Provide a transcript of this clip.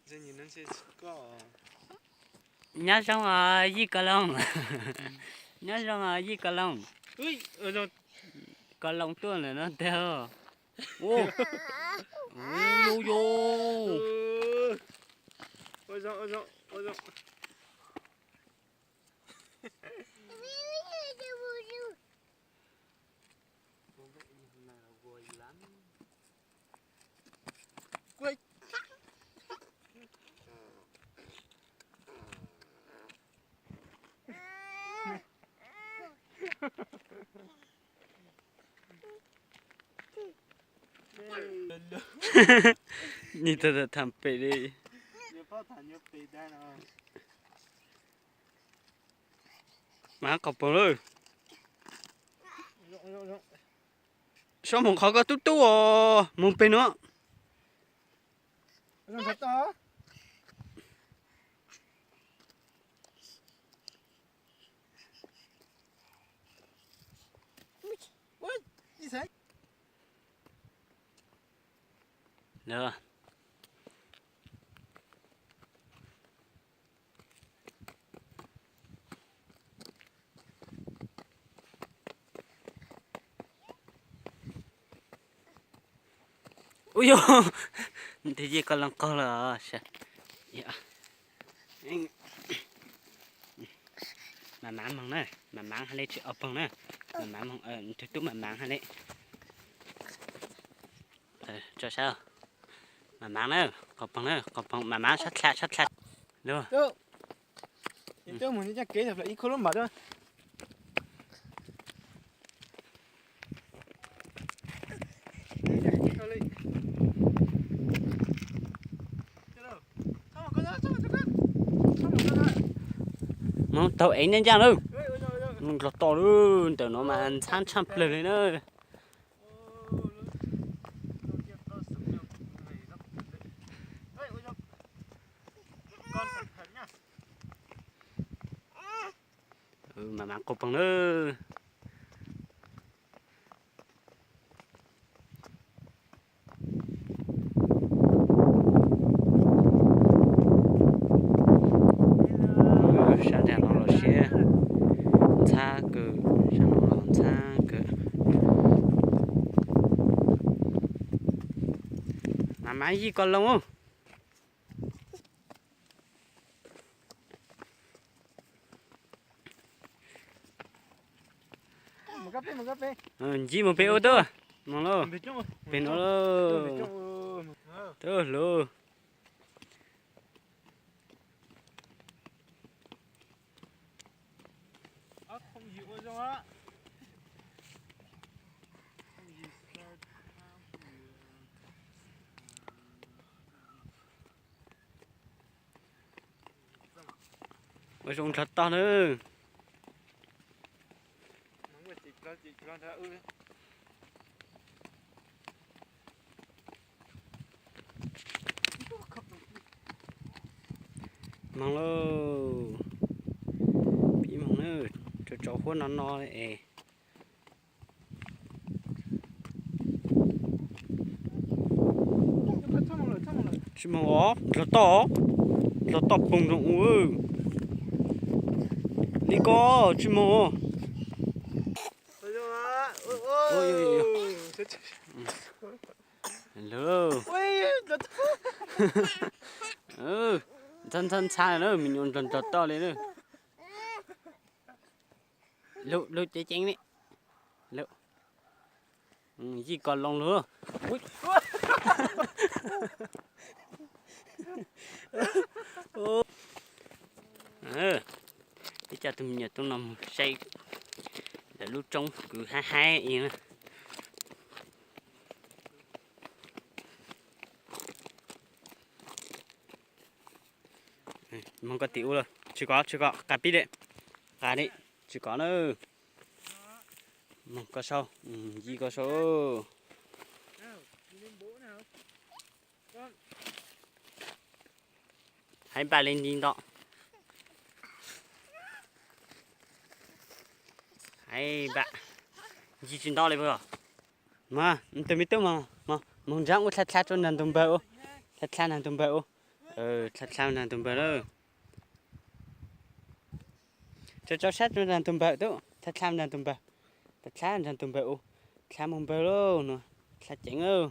Nyob zoo os Yij Kos Loos. Nyob zoo os Yij Kos Loos. Kos Loos tuaj ntawm no tiag. Ua, ua, ua, ua. Nij tau tham pem li. Mas qos poog lawm. Sob moog qhov koj tub tub os, moog peg nuav. Ub yog, tus Yij Kos Loos qaug lawm. Mam maav moog na, mam maav hab le tsi o poog na. Mam maav moog, tug tub mam maav hab le. Tso sab, mam maav na, qos poog na, qos poog mam maav sab dlha, sab dlha. Moog taug ev ncaaj ncaaj lawm. Moog dlog toj lawm, ntawm nuav mas ntxhab tshaj plawg li na. Mam maav qos poog na. Sab nraag no los siab ntxhab kawg, sab no los ntxhab kawg. Mam maav Yij Kos Loos. Ntsib moog peg ua tub, moog lauj, peg nuav lauj, tub lauj. Ua zoo nrog tog na. Moog lauj, pib moog na, tsaus tsaus huab no no es. Tsi moog os, dlog toj, dlog toj poog zoo ua li ko tsi moog. Ntxhab ntxhab ntxhab na, me nyuam dlog dlog toj li na. Lug, lug ceev ceev li. Yij Kos Loos lug. Peb coj tug me nyuam tub no mus saib lawv lub roob kwv haib haib i na. Moog koj tim ub lawm, tsi kov, tsi kov, qas pib li, qas li, tsi kov na. Moog koj saib, Yij koj saib. Haib npaj li nti nto. Haib npaj, Yij tsi nto li puas. Mas tus me tub mas, mas moog ntsaab ua dlha dlha rua nraag ntug npawg ua, dlha dlha nraag ntug npawg ua. Dlha dlha nraag tus npawg lauj. Tso tso sab nraag tus npawg tub, dlha dlha nraag tus npawg. Dlha dlha nraag tus npawg u. Dlha moog npawg lauj no. Dlha ceev lauj.